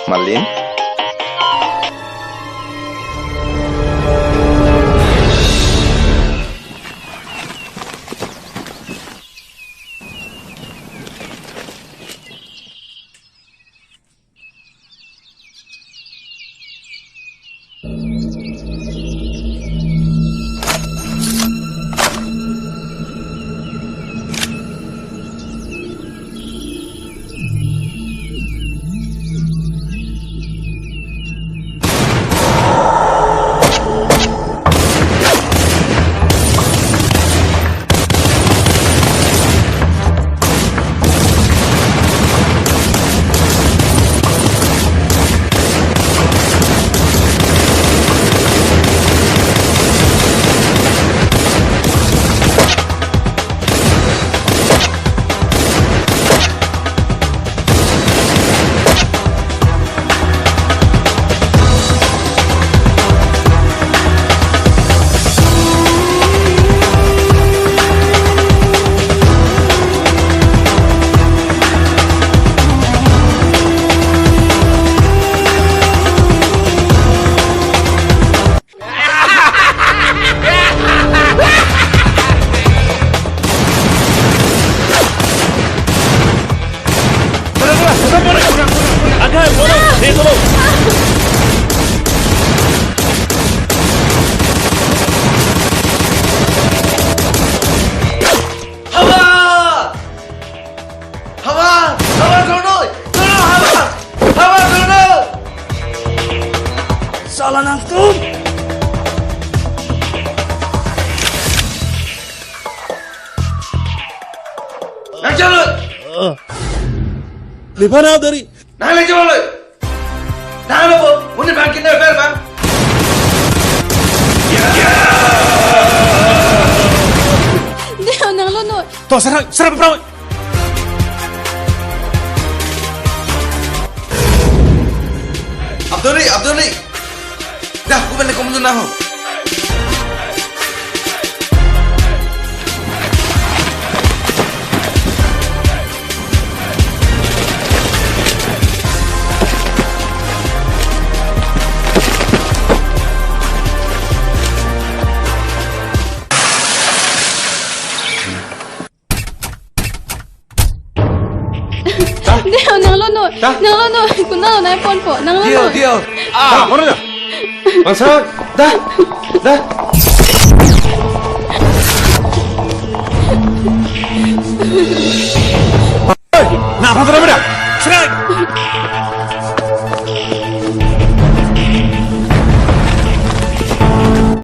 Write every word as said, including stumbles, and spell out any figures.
Malin. Havar! Havar! Havar, dhono! Dhono, Havar! Havar, dhono! Sala nangtum! Nang chalo! Lipan out dari! Nang le chalo! Nang lo po, muni bang kinai ver bang. Deo, nang lo noi. To, serang, serang, serang. Abdul Ri, Abdul Ri. Dah, aku balik kamu nang. Deo, nang lo noi. Dah. Nang lo noi. Kuna lo nai ponpo. Nang lo noi. Deo, Deo. Ah, mana dah? Bangsa, dah. Dah. Hei, napa tadi dah? Serai.